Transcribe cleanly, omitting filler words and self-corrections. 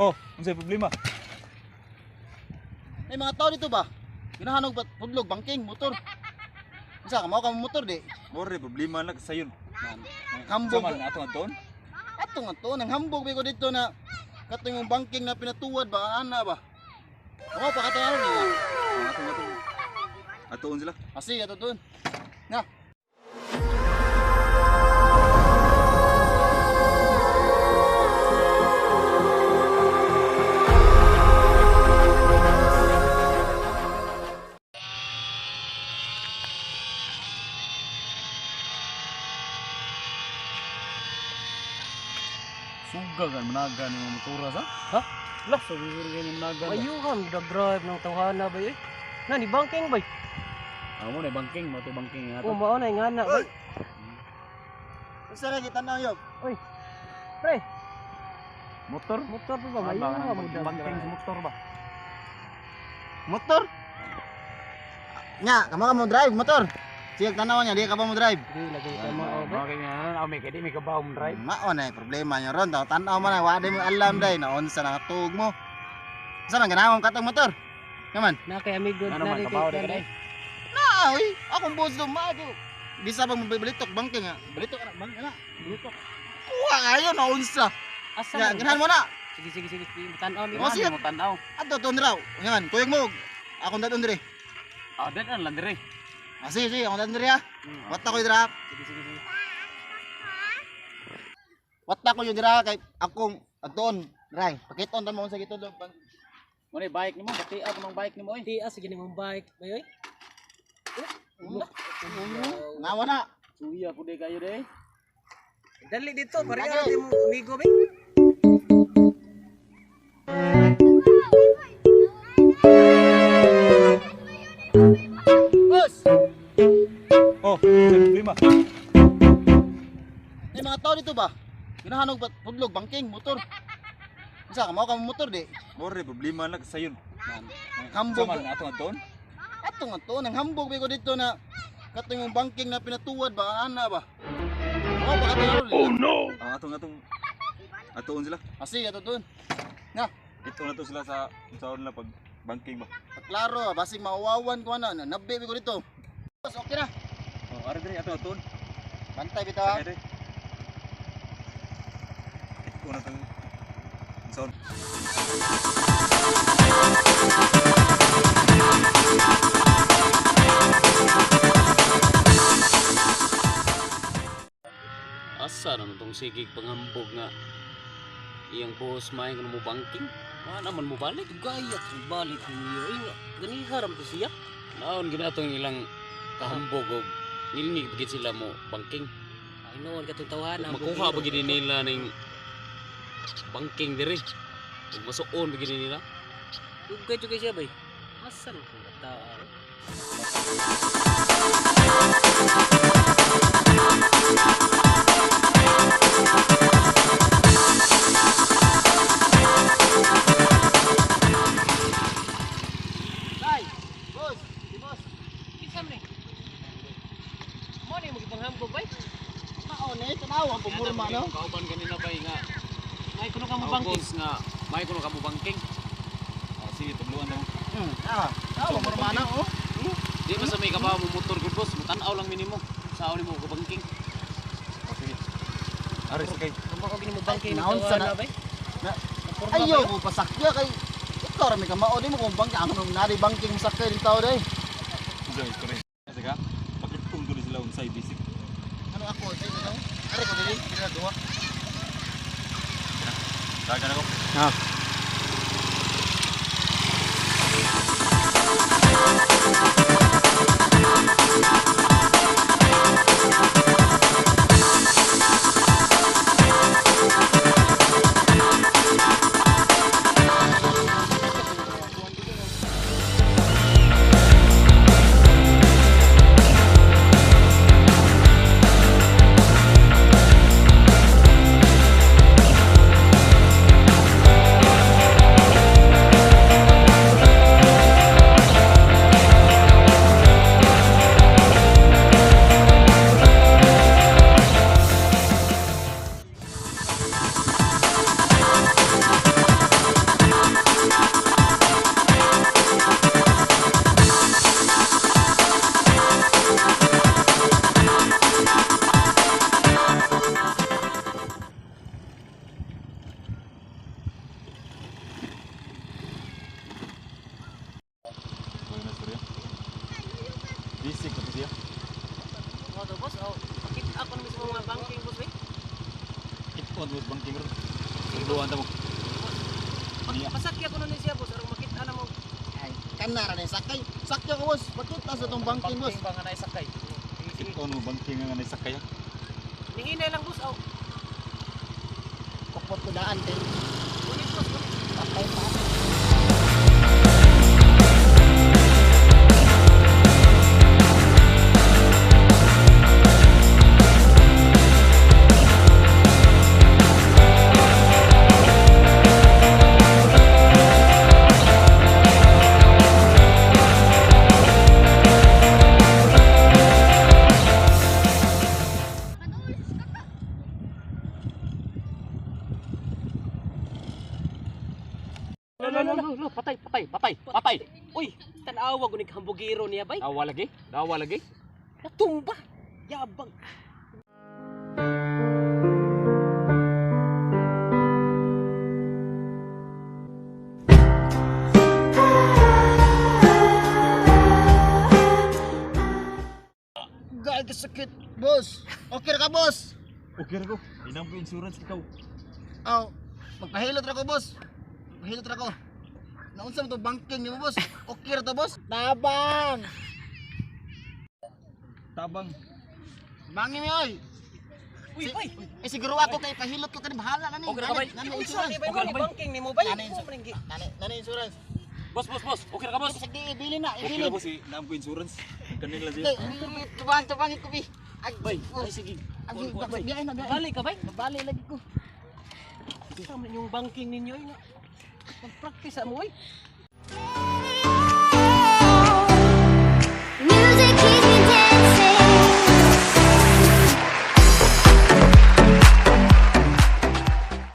Oh, unsay problema? May mga tao dito ba? Ginahanog ba tudlog bangking motor. Unsa ka mao ka mo motor di? More problema na sayon. Nang Sa hambog man ato aton? ato nga to nang hambog ko dito na katong yung bangking na pinatuwad ba ana ba? Mao pa katong nila. Ato ato. Atoon sila. Asi ato dun. Na. Suga kan managa ni mga motora sa? Ha? Lah, sabi ko rin yung managa. Ayuhan, drive ng tawhana ba eh. Na ni banking bay. Amo na banking, mo to banking nga O to. mao na nga na bay. Unsa ra gitan-aw yob? Pre, Motor? motor pa ba? Ah, ba, Ayuhan mo banking sa motor ba? Motor? Nya, kamo ka mo drive motor. Sige tanaw niya, di ka pa mo drive. Di lagi ka mao bay. Mga kanya na, may kadi may kabaw mo drive. Mao na problema niyo ron. Taw tan-aw man na wa di mo alam day na unsa na tuog mo. Unsa man ganahon katong motor? Kaman. Na kay amigo Ano na man rin kabaw kay di ka day. Na oy, akong boss do mago. Bisa bang balitok bangking nga. Balitok ana bang ana. Balitok. Kuha kayo na unsa. Asa Nya man? ganahan mo na. Sige sige sige, tan-aw mi. Oh, sige. Mo tan-aw. Adto ton raw. Ngan, kuyog mo. Akong daton dire. Ah, dad an lang dire. Ah, sige, sige, akong daton dire ha. Wata ko dira. Sige sige sige. Wata ko yung dira kay akong adtoon. Ray, pakiton ta mo unsa gitudlo bang. Mo ni bike nimo, pati ako ng bike nimo oy. Di ah, sige nimong bike bay oy. Ngawa na. Suya ko di kayo day. Dali dito, pareha ra mo amigo bay. Boss, Oh, unsay problema? may mga tao dito ba? Ginahanog ba tudlog bangking motor. Unsa ka mao ka mo motor di? More problema na sayon. Nang Sa hambog man ato aton? ato nga to nang hambog ko dito na katong yung bangking na pinatuwad ba ana ba? Mao pa katong. Oh no. Ah, ato atong atoon sila. Asi ato dun. Na, Ito na to sila sa unsaon nila pag banking ba. klaro basig mauwawan ko ana na nabi ko dito. Boss, okay na. Oh, ari dire ato aton. Bantay bitaw. ha. Sakay dire. Ito na to. Unsaon? Asa naman tong sigig panghambog nga iyang boss may kuno mo banking. Wa naman mo balik. Gaya kung balik niyo eh. Ganiha ra man to siya. Naon ginatong ilang kahambog og ngilngig gid sila mo banking. Ay noon katong tawhana. Makuha ba gid nila ning banking dire? Ug masuon ba gid nila? Dugay jud kay siya bay. Asa man kung tao? Tay, boss, di boss. Kinsa man ni? Mo ni mo gipanghambog bay. Mao ni tanaw ang pumurma no. Kauban ganina bay nga May kuno ka mo ang banking. boss nga may kuno ka mo banking. Ah, sige, tubluan na mo. Ah, tanaw ang pumurma na oh. Di ba sa may kabaw mo motor gud boss, mutan-aw lang minimo. Sao nimo ko banking. Oh, sige. Ari sakay. Kung ako gini mo banking ng Naon sa tawhana bay. Na- Napurma Ayo ba ko pasakya kay ikaw ra may kamao di mo kung bangking ako nung nari bangking sakay din tao day. Unsa istorya? Sige. Pakitong to sila unsay basic. Ano ako say no? Are ko dili dili na duha. Dagan ako. Ha. Pakit mo banking ron. Sunduan ta mo. Niya. Pasakya ko nun siya, boss. Aron makita na mo. Ay, kanara ni sakay. Sakya ko, boss. Pakita sa tong banking, boss. Banking ba nga naisakay? Sige, sige. Ito mo banking nga naisakay. Nihinay lang, boss. Aw. Kupot ko daan kay Ulit, boss. Ulit. patay pa. Lo lo lo lo, patay patay patay patay. Uy, tanawa ko hambugiro niya, bay. Dawa lagi, dawa lagi. Natumba. Yabang. Gay ka sakit, boss. Okay ra ka, boss. Okay ra ko. Inam ko insurance ikaw. Aw, magpahilot ra ko, boss. Magpahilot ra ko. Naunsa man to banking nimo, boss? Okay ra to, boss. Tabang. Tabang. Bangin mi oy. Uy, bay. Eh siguro ako kay pahilot ko kani bahala na ni. Okay ra ka, bay? Nani Uy, insurance. sorry, bay. Mao ni banking nimo, bay. Ano Mo insurance? man gi- Nani insurance. Boss boss boss, okay ra ka, boss? Sige, ibili na, Okay ibili. ra boss, eh. Inam ko insurance. Kanin lang siya. Tubang, tubang ko bi. Ay, Bay, ay sige. Ay, biyahe na, biyahe. Bali ka, bay. Mabali lagi ko. Tama yung banking ninyo, ay nga. Pag-practice mo, oy.